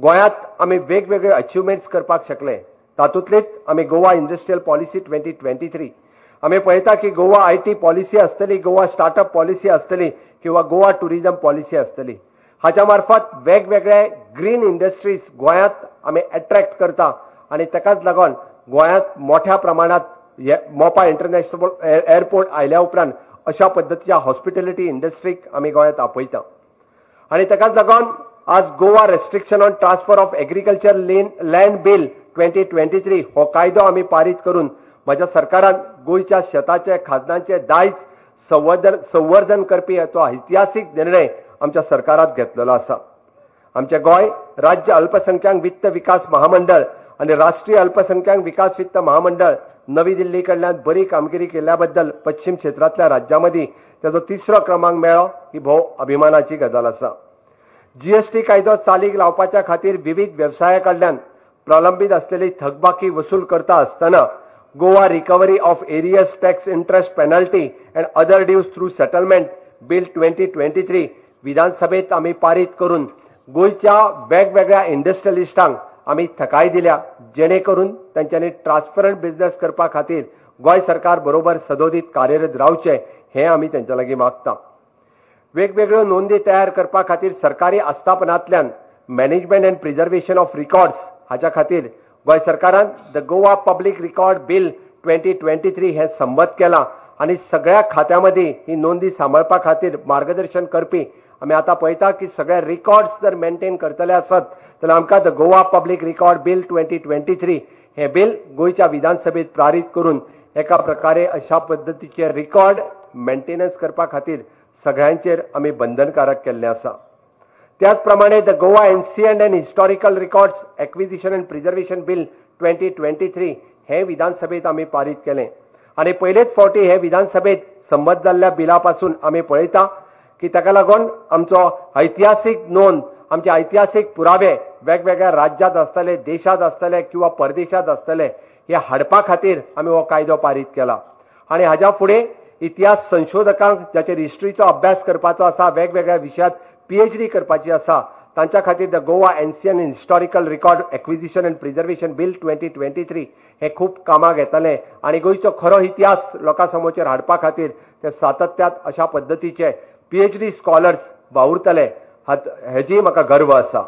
गोंयांत आमी वेगवेगळे अचिवमेंट्स करपाक शकले. तातूंतलीच आमी गोवा इंडस्ट्रियल पॉलिसी 2023 आमी पळयता की गोवा IT policy आसतली, गोवा स्टार्टअप पॉलिसी आसतली किंवा गोवा टुरिझम पॉलिसी आसतली. हाच्या मार्फत वेगवेगळे ग्रीन इंडस्ट्रीज गोंयांत आमी एट्रॅक्ट करता आनी ताकाच लागून गोंयांत मोठ्या प्रमाणात मोपा इंटरनॅशनल एअरपोर्ट आयल्या उपरांत अशा पद्दतीच्या हॉस्पिटॅलिटी इंडस्ट्रीक आमी गोंयांत आपयता. आनी ताकाच लागून आज Goa restriction on transfer of agriculture land bill 2023 हो कायदो आमी पारीत करून म्हज्या सरकारान गोंयच्या शेताचे खाजनांचे दायज संवर्धन करपी तो इतिहासीक निर्णय आमच्या सरकारात घेतलेलो आसा. आमचे गोंय राज्य अल्पसंख्याक वित्त विकास महामंडळ आनी राष्ट्रीय अल्पसंख्याक विकास वित्त महामंडळ नवी दिल्ली कडल्यान बरी कामगिरी केल्या बद्दल पश्चिम क्षेत्रांतल्या राज्यां मदीं ताचो तिसरो क्रमांक मेळ्ळो ही भोव अभिमानाची गजाल आसा. जीएसटी कायदो चालीक लावपाच्या खातीर विविध वेवसाया कडल्यान प्रलंबीत आसलेली थकबाकी वसूल करता आसतना Goa recovery of arrears tax interest penalty and other dues through settlement bill 2023 विधानसभेत आमी पारीत करून गोंयच्या वेगवेगळ्या इंडस्ट्रियलिस्टांक आमी थकाय दिल्या, जेणे करून तांच्यांनी ट्रान्सपरंट बिजनेस करपा खातीर गोंय सरकार बरोबर सदोदीत कार्यरत रावचें हें आमी तांच्या लागीं मागता. वेगवेगळ्यो नोंदी तयार करपा खातीर सरकारी आस्थापनांतल्यान management and preservation of records हाच्या खातीर गोंय सरकारान the Goa public record bill 2023 हें संमत केलां आनी सगळ्या खात्यां मदीं ही नोंदी सांबाळपा खातीर मार्गदर्शन करपी आमी आतां पळयता की सगळे रिकॉर्ड्स जर मेंटेन करतले आसत जाल्यार आमकां the Goa public record bill 2023 हें बील गोंयच्या विधानसभेत पारीत करून एका प्रकारे अशा पद्दतीचे रिकॉर्ड मेंटेनन्स करपा खातीर सगळ्यांचेर आमी बंधनकारक केल्लें आसा. त्याच प्रमाणे the Goa ancient and historical records acquisition and preservation bill 2023 हें विधानसभेत आमी पारीत केलें आनी पयलेच फावटी हे विधानसभेत संमत जाल्ल्या बिला पासून आमी पळयता की ताका लागून आमचो ऐतिहासीक नोंद, आमचे ऐतिहासीक पुरावे वेगवेगळ्या राज्यांत आसतले, देशांत आसतले किंवा परदेशांत आसतले हे हाडपा खातीर आमी हो कायदो पारीत केला. आनी हाज्या फुडें इतिहास संशोधकांक जाचेर हिस्ट्रीचो अभ्यास करपाचो आसा, वेगवेगळ्या विशयांत पीएचडी करपाची आसा, तांच्या खातीर the Goa ancient and historical record acquisition and preservation bill 2023 हें खूब कामाक येतलें आनी गोंयचो खरो इतिहास लोकां समोर हाडपा खातीर ते सातत्यात अशा पद्दतीचे पीएचडी स्कॉलर्स वावुरतले हेजी म्हाका गर्व आसा.